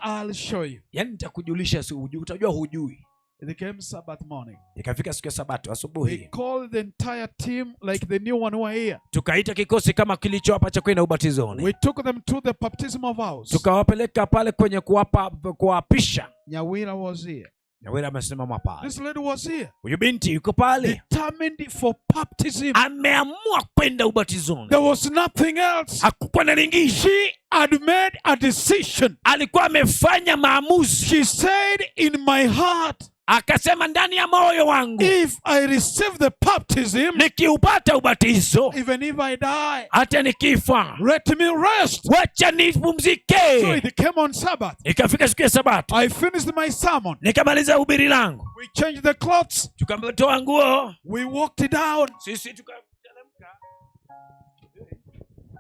I'll show you." yaani nitakujulisha, si hujui, utajua hujui. It came Sabbath morning. Ikafika siku ya Sabato We asubuhi, called the entire team, like the new one who are here. Tukaita kikosi kama kilicho hapa cha kwenda ubatizoni, We took them to the baptismal vows. Tukawapeleka pale kwenye kuwapa kuwaapisha. Nyawira was here. Nyawira amesimama pale, This lady was here. Huyu binti yuko pale, Determined for baptism. Ameamua kwenda ubatizoni. There was nothing else. Hakukuwa na lingine. She had made a decision. Alikuwa amefanya maamuzi. She said, "In my heart, Akasema ndani ya moyo wangu, if I receive the baptism, nikiupata ubatizo, even if I die, hata nikifa, let me rest." wacha So nipumzike. it came on Sabbath. Ikafika siku ya Sabato, I finished my sermon. Nikamaliza hubiri langu, We changed the clothes. Tukamtoa nguo, We walked down. Sisi tukateremka,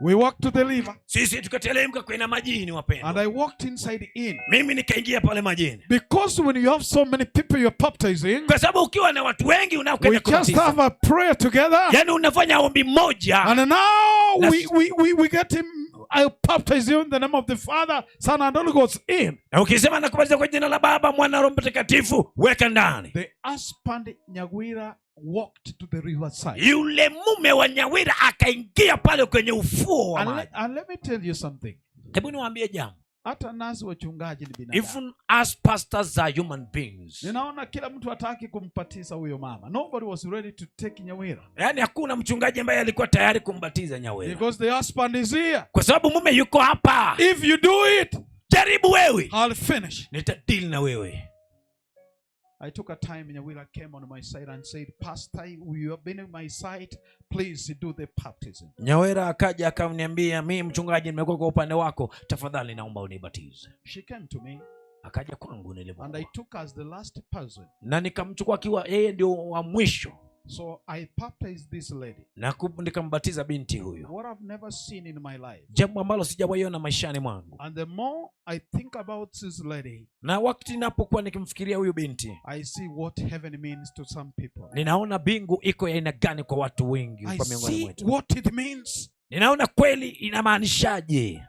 We walked to the river. Sisi tukateremka kwenda majini, wapendwa. And I walked inside in. Mimi nikaingia pale majini, Because when you have so many people you're baptizing, kwa sababu ukiwa na watu wengi we unaokwenda just kubatiza, have a prayer together. Yaani unafanya ombi moja. And now we get him. I baptize you in the name of the Father, Son, and Holy Ghost in. Na ukisema nakubatiza kwa jina la Baba, Mwana, Roho Mtakatifu, weka ndani. The husband Nyawira walked to the riverside. Yule mume wa Nyawira akaingia pale kwenye ufuo wa And maji. let me tell you something. Hebu niwaambie jambo. Hata nasi wachungaji ni binadamu. Even us pastors are human beings. Ninaona kila mtu hataki kumpatiza huyo mama. Nobody was ready to take Nyawira. Yaani hakuna mchungaji ambaye alikuwa tayari kumbatiza Nyawira. Because the husband is here. Kwa sababu mume yuko hapa. If you do it, Jaribu wewe. I'll finish. Nitadili na wewe. I took a time, Nyawira came on my side and said, "Pastor, you have been on my side. Please do the baptism." Nyawira akaja akaniambia, mimi mchungaji nimekuwa kwa upande wako, tafadhali naomba unibatize. She came to me Akaja kwangu and nilipokuwa. I took as the last person. Na nikamchukua akiwa yeye ndio wa mwisho. So I baptized this lady. Na nikambatiza binti huyo. What I've never seen in my life. Jambo ambalo sijawahi ona maishani mwangu. And the more I think about this lady, Na wakati ninapokuwa nikimfikiria huyu binti, I see what heaven means to some people. Ninaona mbingu iko ya aina gani kwa watu wengi I kwa miongoni see mwetu. what it means. Ninaona kweli inamaanishaje.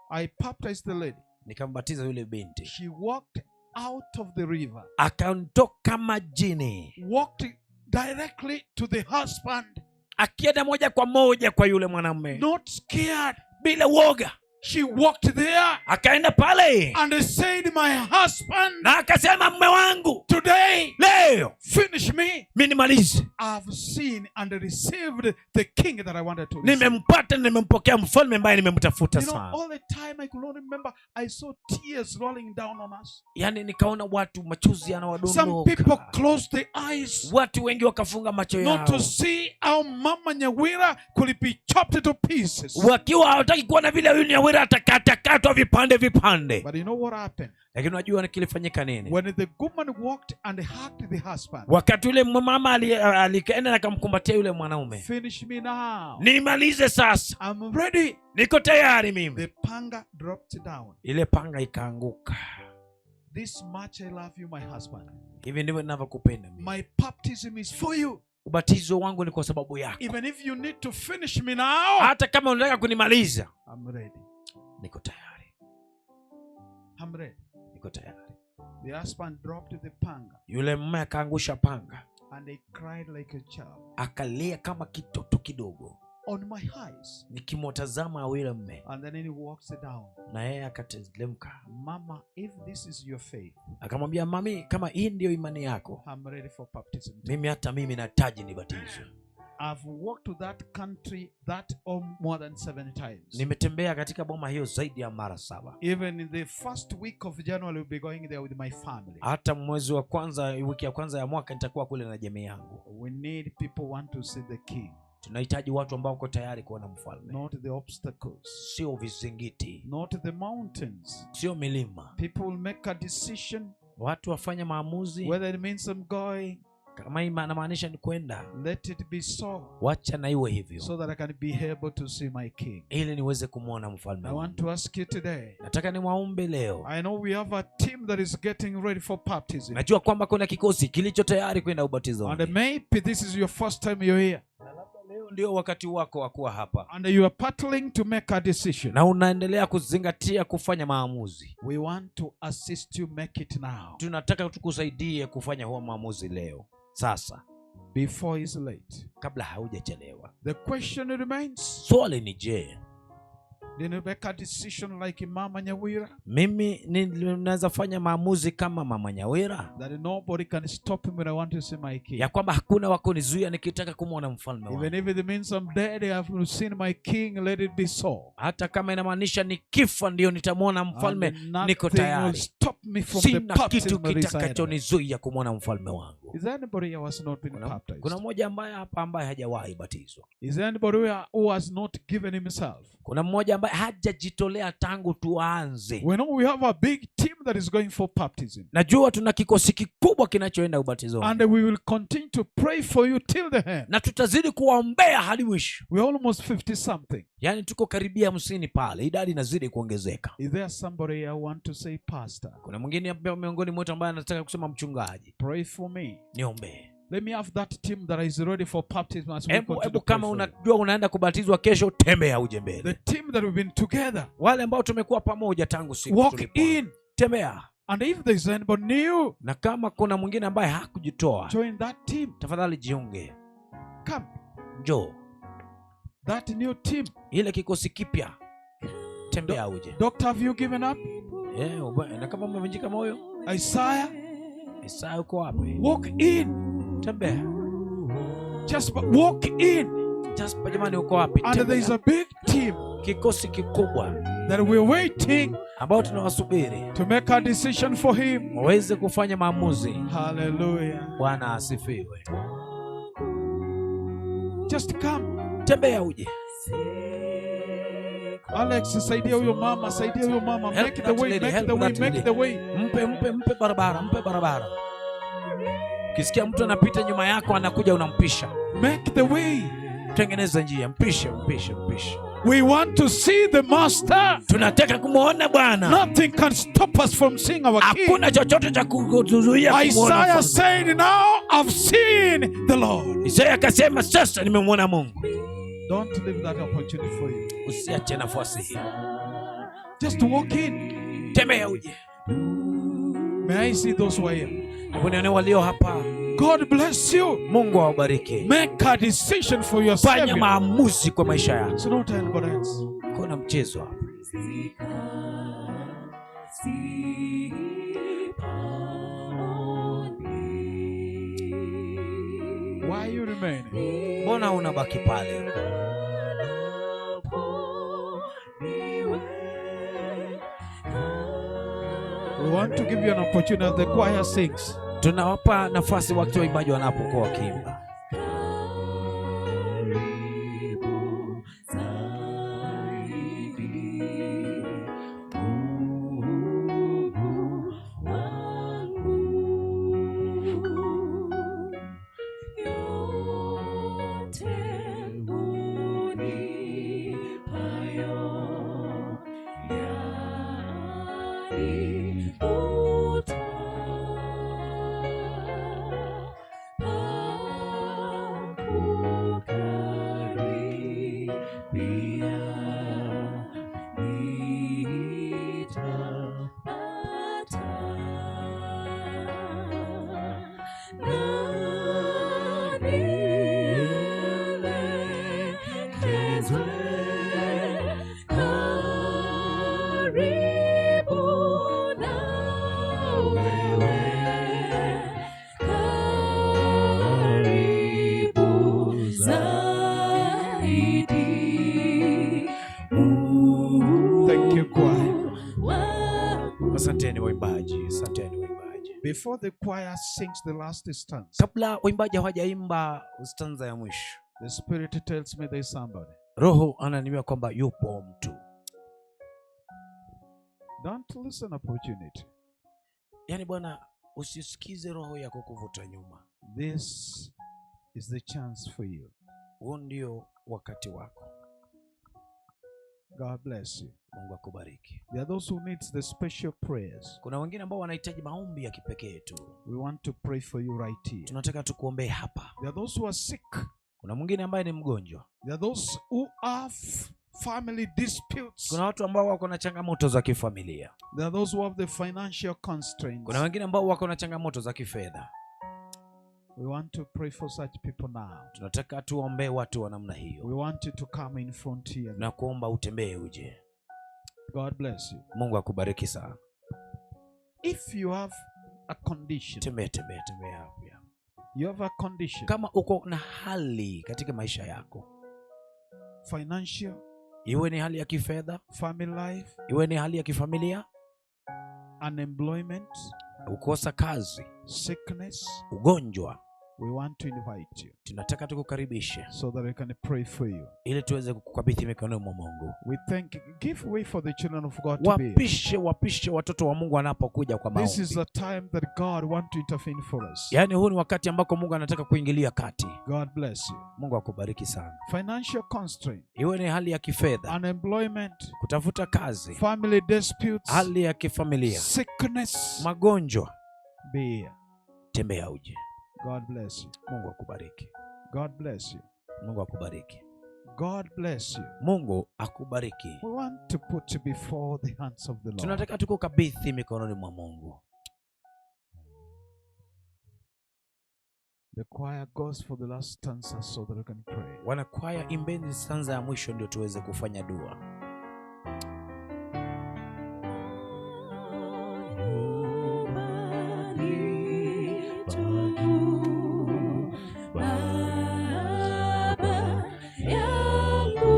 I baptized the lady. Nikambatiza yule binti. She walked out of the river, Akaondoka majini, walked directly to the husband, akienda moja kwa moja kwa yule mwanamume, not scared. Bila uoga. She walked there Akaenda pale and said, "My husband, na akasema, mume wangu, today, leo finish me. mi nimalize. I've seen and received the king that I wanted to receive." Nimempata, nimempokea mfalme ambaye nimemtafuta sana. All the time I could not remember, I saw tears rolling down on us. Yaani nikaona watu machozi Some yanawadondoka. people closed their eyes Watu wengi wakafunga macho not to yao see how Mama Nyawira could be chopped to pieces. wakiwa hawataki kuona vile huyu Nyawira atakatakatwa vipande vipande. But you know what happened? Lakini unajua kilifanyika nini? When the woman walked and hugged the husband, Wakati yule mama alienda na akamkumbatia yule mwanaume, "Finish me now. Nimalize sasa, I'm ready." niko tayari mimi. The panga dropped down. Ile panga ikaanguka. "This much I love you, my husband. Hivi ndivyo ninavyokupenda mimi. My baptism is for you." Ubatizo wangu ni kwa sababu yako. Even if you need to finish me now, Hata kama unataka kunimaliza, I'm ready. Niko tayari. I'm ready. Niko tayari. The husband dropped the panga Yule mume akaangusha panga, and he cried like a child. Akalia kama kitoto kidogo. On my eyes. Nikimwatazama yule mume, And then he walks down. Na yeye akateremka. Mama, if this is your faith, Akamwambia, mami, kama hii ndiyo imani yako, I'm ready for baptism. Mimi hata mimi nahitaji nibatizwe. I've walked to that country, that home, more than 7 times. Nimetembea katika boma hiyo zaidi ya mara saba. Even in the first week of January, we'll be going there with my family. Hata mwezi wa kwanza, wiki ya kwanza ya mwaka nitakuwa kule na jamii yangu. We need people want to see the king, Tunahitaji watu ambao wako tayari kuona mfalme, not the obstacles, sio vizingiti, not the mountains. Sio milima. People will make a decision Watu wafanye maamuzi whether it means I'm going. Kama hii inamaanisha ni kwenda, Let it be so, wacha na iwe hivyo, so that I can be able to see my king. Ili niweze kumwona mfalme I want wangu. to ask you today. Nataka niwaombe leo. I know we have a team that is getting ready for baptism. Najua kwamba kuna kikosi kilicho tayari kwenda And ubatizoni. maybe this is your first time you're here. Na labda leo ndio wakati wako wa kuwa hapa. And you are battling to make a decision. Na unaendelea kuzingatia kufanya maamuzi. We want to assist you make it now. Tunataka tukusaidie kufanya huo maamuzi leo. Sasa Before it's late. kabla haujachelewa. The question remains. Swali ni je, Did you make a decision like Mama Nyawira? Mimi ninaweza fanya maamuzi kama Mama Nyawira? That nobody can stop me when I want to see my king. Ya kwamba hakuna wa kunizuia nikitaka kumwona mfalme wangu. Even if it means I'm dead, I have seen my king, let it be so. Hata kama inamaanisha nikifa ndio nitamwona mfalme, And nothing niko will tayari. stop me from the Sina kitu baptism of this kitakachonizuia kumwona mfalme wangu. Is there anybody who has not been baptized? Kuna mmoja ambaye hapa ambaye hajawahi batizwa. Is there anybody who has not given himself? Kuna mmoja ambaye hajajitolea tangu tuanze. We know we have a big team that is going for baptism. Najua tuna kikosi kikubwa kinachoenda ubatizoni. And we will continue to pray for you till the end. Na tutazidi kuwaombea hadi mwisho. We're almost 50 something. Yaani tuko karibia 50 pale, idadi inazidi kuongezeka. Is there somebody I want to say, Pastor? Kuna mwingine hapa miongoni mwetu ambaye anataka kusema mchungaji, Pray for me. Niombee. Let me have that team that is ready for baptism as we Hebu, continue hebu to pray kama for you. unajua unaenda kubatizwa kesho, tembea uje mbele. The team that we've been together, Wale ambao tumekuwa pamoja tangu siku walk tulipo. in. Tembea. And if there is anybody new, Na kama kuna mwingine ambaye hakujitoa, join that team. Tafadhali jiunge. Come. Njoo. That new team. Ile kikosi kipya. Tembea uje. Doctor, have you given up? Na kama umevunjika moyo? Isaiah? Isaiah uko wapi? Walk in. Tembea. Just walk in. Just jamani uko wapi? And there is Tembea. a big team Kikosi kikubwa that we're waiting ambao tunawasubiri to make a decision for him. waweze kufanya maamuzi. Hallelujah. Bwana asifiwe. Just come. Tembea uje. Alex, saidia huyo mama, saidia huyo mama. Help Make the that way, lady, make help the way, that make lady. the way. Mpe, mpe, mpe barabara, mpe barabara. Ukisikia mtu anapita nyuma yako anakuja unampisha. Make the way. Tengeneza njia, mpishe, mpishe, mpishe. We want to see the master. Tunataka kumuona Bwana. Nothing can stop us from seeing our king. Hakuna chochote cha kutuzuia kumuona Isaiah mfalme. said, now I've seen the Lord. Isaya akasema sasa nimemwona Mungu. Don't leave that opportunity for you. Usiache nafasi hii. Just walk in. Tembea uje. May I see those who are here. Hebu nione walio hapa. God bless you. Mungu awabariki. Make a decision for yourself. Fanya maamuzi kwa maisha yako. It's not anybody else. Kuna mchezo hapa. Why are you remaining? Mbona unabaki pale? We want to give you an opportunity as the choir sings. Tunawapa nafasi wakati waimbaji wanapokuwa wakiimba. Pia nitapata na nielekezwe karibu na wewe, karibu zaidi. Thank you, choir. Wangu. Asanteni waimbaji, asanteni waimbaji. Before the choir sings the last stanza, Kabla waimbaji hawajaimba stanza ya mwisho, the Spirit tells me there's somebody. Roho ananiambia kwamba yupo mtu. Don't lose an opportunity. Yaani bwana, usisikize roho yako kuvuta nyuma. This is the chance for you. Huu ndio wakati wako. God bless you. Mungu akubariki. There are those who needs the special prayers. Kuna wengine ambao wanahitaji maombi ya kipekee tu, We want to pray for you right here. Tunataka tukuombee hapa. There are those who are sick. Kuna mwingine ambaye ni mgonjwa. There are those who have family disputes. Kuna watu ambao wako na changamoto za kifamilia. There are those who have the financial constraints. Kuna wengine ambao wako na changamoto za kifedha. We want to pray for such people now. Tunataka tuombee watu wa namna hiyo. We want you to come in front here. Na kuomba utembee uje. God bless you. Mungu akubariki sana. If you have a condition, Tembea, tembea, tembea hapo. You have a condition, Kama uko na hali katika maisha yako, financial, iwe ni hali ya kifedha, family life, iwe ni hali ya kifamilia, unemployment, kukosa kazi, sickness, ugonjwa, we want to invite you tunataka tukukaribishe so that we can pray for you. Ili tuweze kukukabidhi mikononi mwa Mungu. We thank give way for the children of God to be here. Wapishe, wapishe watoto wa Mungu wanapokuja kwa This is maombi. the time that God wants to intervene for us. Yaani huu ni wakati ambako Mungu anataka kuingilia kati. God bless you. Mungu akubariki sana. Financial constraint, Iwe ni hali ya kifedha, unemployment, kutafuta kazi, family disputes, hali ya kifamilia, sickness, magonjwa, be here. Tembea uje. God bless you. Mungu akubariki. God bless you. Mungu akubariki. God bless you. Mungu akubariki. We want to put you before the hands of the Lord. Tunataka tukukabidhi mikononi mwa Mungu. The choir goes for the last stanza so that we can pray. Wanakwaya, imbeni stanza ya mwisho ndio tuweze kufanya dua. Nyumbani tuku Baba yangu,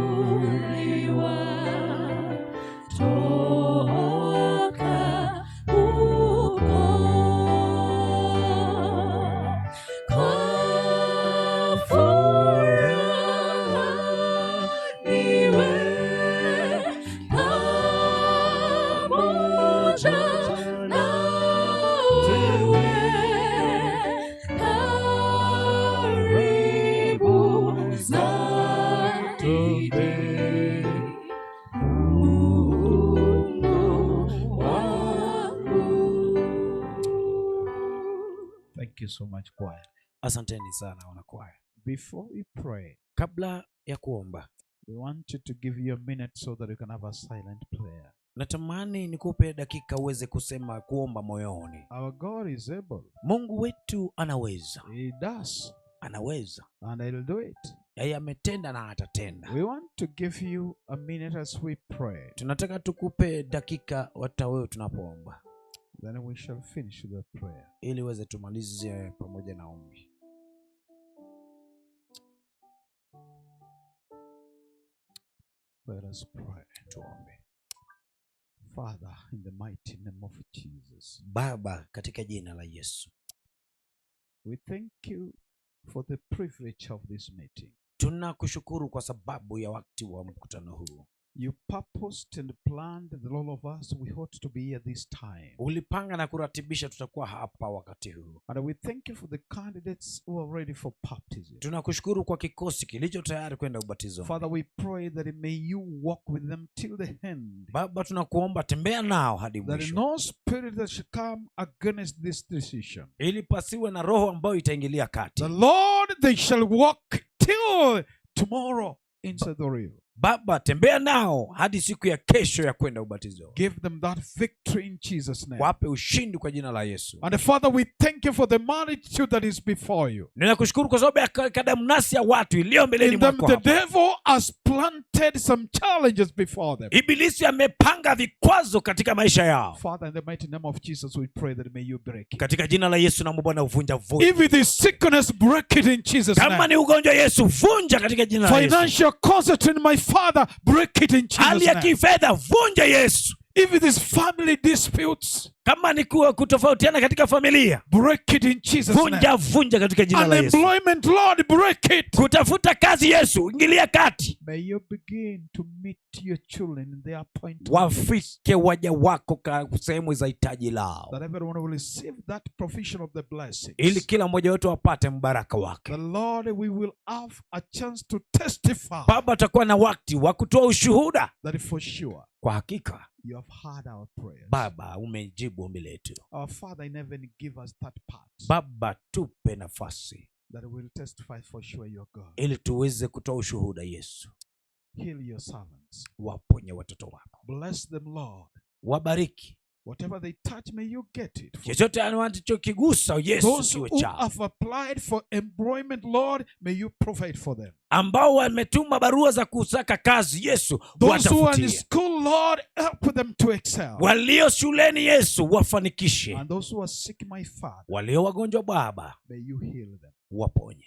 nikinyakuliwa toka huko kwa furaha niwe pamoja na wewe, karibu zaidi, Mungu wangu. Thank you so much, choir. Asanteni sana wanakwaya. Before we pray, Kabla ya kuomba, we want you to give you a minute so that you can have a silent prayer. Natamani nikupe dakika uweze kusema kuomba moyoni. Our God is able. Mungu wetu anaweza, He does, anaweza, and He'll do it. Yeye ametenda na atatenda. We want to give you a minute as we pray. Tunataka tukupe dakika hata wewe tunapoomba, Then we shall finish the prayer. Ili uweze tumalize pamoja na ombi. Let us pray. Tuombe. Father, in the mighty name of Jesus, Baba, katika jina la Yesu, we thank you for the privilege of this meeting. Tunakushukuru kwa sababu ya wakati wa mkutano huu. You purposed and planned that all of us, we ought to be here this time. Ulipanga na kuratibisha tutakuwa hapa wakati huu. And we thank you for the candidates who are ready for baptism. Tunakushukuru kwa kikosi kilicho tayari kwenda ubatizoni. Father, we pray that may you walk with them till the end. Baba, tunakuomba tembea nao hadi That mwisho, no spirit that should come against this decision. Ili pasiwe na roho ambayo itaingilia kati. The Lord, they shall walk till tomorrow inside the river. Baba, tembea nao hadi siku ya kesho ya kwenda ubatizo. Give them that victory in Jesus' name. Wape ushindi kwa jina la Yesu. And Father, we thank you for the multitude that is before you. Ninakushukuru kwa sababu ya kadamnasi ya watu iliyo mbeleni In them, mwako the hapa. devil has planted some challenges before them. Ibilisi amepanga vikwazo katika maisha yao. Father, in the mighty name of Jesus, we pray that may you break it. Katika jina la Yesu naomba Bwana uvunja vunja. If it is sickness, break it in Jesus' Kama name. ni ugonjwa, Yesu vunja katika jina la Yesu. Financial constraint, my Father, break it in Jesus' Hali ya name. kifedha vunja, Yesu. If it is family disputes, Kama ni kuwa kutofautiana katika familia, break it in Jesus' name. vunja vunja katika jina la Yesu. Unemployment, Lord, break it. Kutafuta kazi, Yesu ingilia kati. May you begin to meet your children in their appointment. Wafike waja wako ka sehemu za hitaji lao, That everyone will receive that provision of the blessings. Ili kila mmoja wetu apate mbaraka wake. The Lord, we will have a chance to testify Baba, atakuwa na wakati wa kutoa ushuhuda. That for sure Kwa hakika you have heard our prayers. Baba, umejibu ombi letu. Our Father in heaven, give us that part Baba, tupe nafasi that will testify for sure you're God. Ili tuweze kutoa ushuhuda, Yesu. Heal your servants. Waponye watoto wako. Bless them, Lord. Wabariki. Whatever they touch, may you get it. For Chochote wanachokigusa, Yesu, those kiwe who chao. Have applied for employment, Lord, may you provide for them. Ambao wametuma barua za kusaka kazi, Yesu, Those who are in watafutie. school, Lord, help them to excel. Walio shuleni, Yesu, wafanikishe. And those who are sick, my Father, Walio wagonjwa, Baba, may you heal them. Waponye.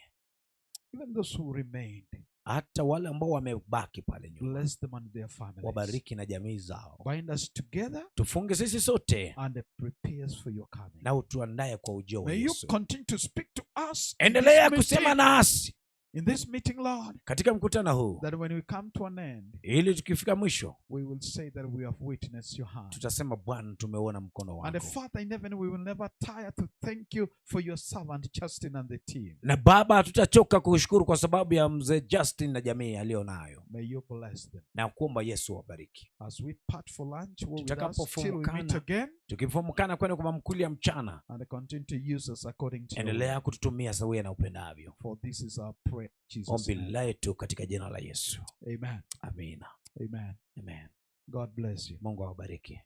Even those who remained, Hata wale ambao wamebaki pale nyuma, bless them and their families. Wabariki na jamii zao. Bind us together Tufunge sisi sote and prepare us for your coming. Na utuandae kwa ujio wa May you Yesu. Continue to speak to us in Endelea this kusema meeting, nasi in this meeting, Lord, katika mkutano huu, that when we come to an end, ili tukifika mwisho we will say that we have witnessed your hand. Tutasema Bwana, tumeona mkono And the wako. Father in heaven, we will never tire to thank you for your servant Justin and the team. Na Baba, hatutachoka kushukuru kwa sababu ya mzee Justin na jamii aliyo nayo. May you bless them. Na kuomba Yesu wabariki. As we part for lunch, walk with us till we meet Tutakapofumukana, again tukifumukana kwenda kwa mamkuli ya mchana, and continue to use us according to your will. Endelea kututumia sawia na upendavyo. For this is our prayer in Jesus' Ombi name. letu katika jina la Yesu. Amen. Amina. Amen. Amen. God bless you. Mungu awabariki.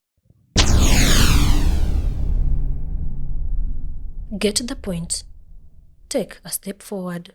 Get the point. Take a step forward.